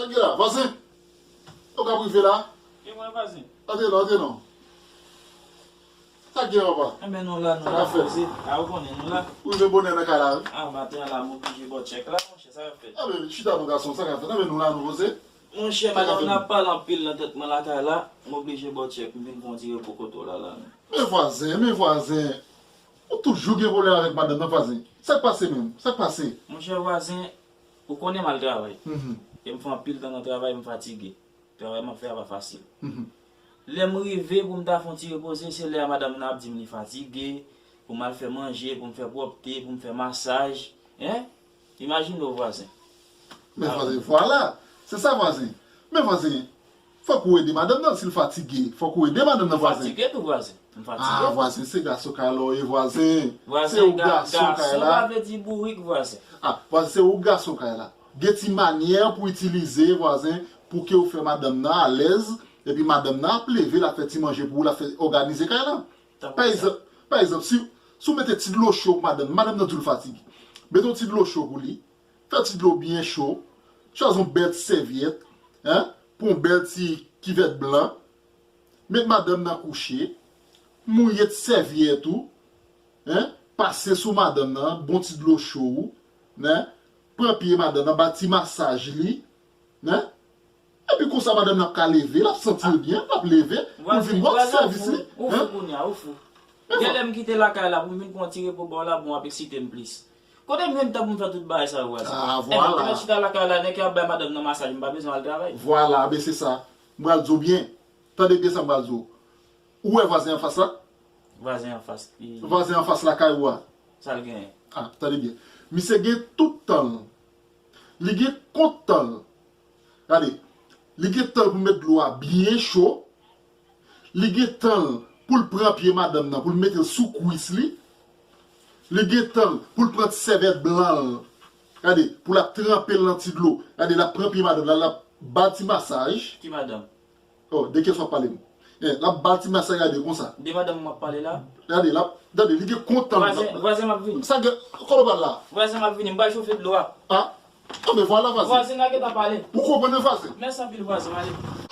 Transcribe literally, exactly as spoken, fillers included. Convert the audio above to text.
Sa gen la, vwazen? Ou ka prive la? E mwen, vwazen. Antre non, antre non. Sa gen, papa? Enben, nou la, nou la, poze. A, ou konnen, nou la. Ou rive bonè nan kay la, wi. A, maten an la, m oblije ba w tchèk la, monchè, sa k ap fèt? Enben, chita non, gason, sa k ap fèt? Enben, nou la, nou poze. Monchè, madanm nan ap pale anpil nan tèt mwen lakay la, m oblije ba w tchèk, m vin pran yon ti repo kote w la, la, non. Men vwazen, men vwazen. Ou toujou gen pwoblèm avèk madanm nan, vwazen. Sa k pase menm? Sa k pase? Monchè, vwazen, ou konnen m al travay. Mhm. E m fè anpil tan nan travay, m fatige. Travay m ap fè a pa fasil. Mhm. Lè m rive pou m ta fè yon ti repoze, se lè a madanm nan ap di m li fatige, pou m al fè manje, pou m fè pwòpte, pou m fè masaj. Hein? Imajine w, vwazen. Men vwazen, vwala. Se sa, vwazen. Men vwazen, fòk ou ede madanm nan, si l fatige. Fòk ou ede madanm nan, vwazen. M fatige tou, vwazen. M fatige. Ah, vwazen, se gason kay la w ye, vwazen. Se ou gason kay la. Vwazen pa vle di bourik, vwazen. Ah, vwazen, se ou gason kay la. Gen ti manyè pou itilize, vwazen, pou ke ou fè madanm nan alèz, epi madanm nan ap leve, l ap fè ti manje pou ou, l ap fè òganize kay la. Pa egzanp, pa egzanp, si, si w mete ti dlo cho pou madanm, madanm nan di w l fatige. Mete yon ti dlo cho pou li, fè ti dlo byen cho, chwazi yon bèl ti sèvyèt, hein, pran yon bèl ti kivèt blan, met madanm nan kouche, mouye ti sèvyèt ou, hein, pase sou madanm nan, bon ti dlo cho ou, hein, pran pye madanm nan, ba ti masaj li, hein. Epi konsa madanm nan ap ka leve, l ap santi l byen, l ap leve, pou l vin ba w ti sèvis li, hein. Ou fou kounye a, ou fou. Genlè m kite lakay la pou m vin pran ti repo ba w la, bon, w ap eksite m plis. Kote m jwenn tan pou m fè tout bagay sa yo, vwazen? Ah, vwala. Enben, m chita lakay la, nèg ki ap bay madanm nan masaj, m pa bezwen al travay. Vwala, men se sa. M pral di w byen. Tande byen sa m pral di w. Ou wè vwazen anfas la? Vwazen anfas. Vwazen anfas lakay ou a. Sa l genyen? Ah, tande byen. Misye gen tout tan l. Li gen kont tan l. Gade, li gen tan l pou met dlo a byen cho. Li gen tan l pou l pran pye madanm nan, pou l mete l sou kwis li. Li gen tan l pou l pran ti sèvyèt blan l. Gade, pou l ap tranpe l nan ti dlo. Gade, l ap pran pye madanm la, l ap ba l ti masaj. Ki madanm? Oh, de kiyès w ap pale m? Eh, l ap ba l ti masaj, gade, konsa. De madanm m ap pale la? Gade, l ap, gade, li gen kont tan l. Vwazen, vwazen, m ap vini. Sa gen, kote w pral la? Vwazen, m ap vini, m pral chofe dlo a. Ah? Ah, men vwala, vwazen. Vwazen nan gentan pale. Ou konprann, vwazen? Mèsi anpil, vwazen, m ale.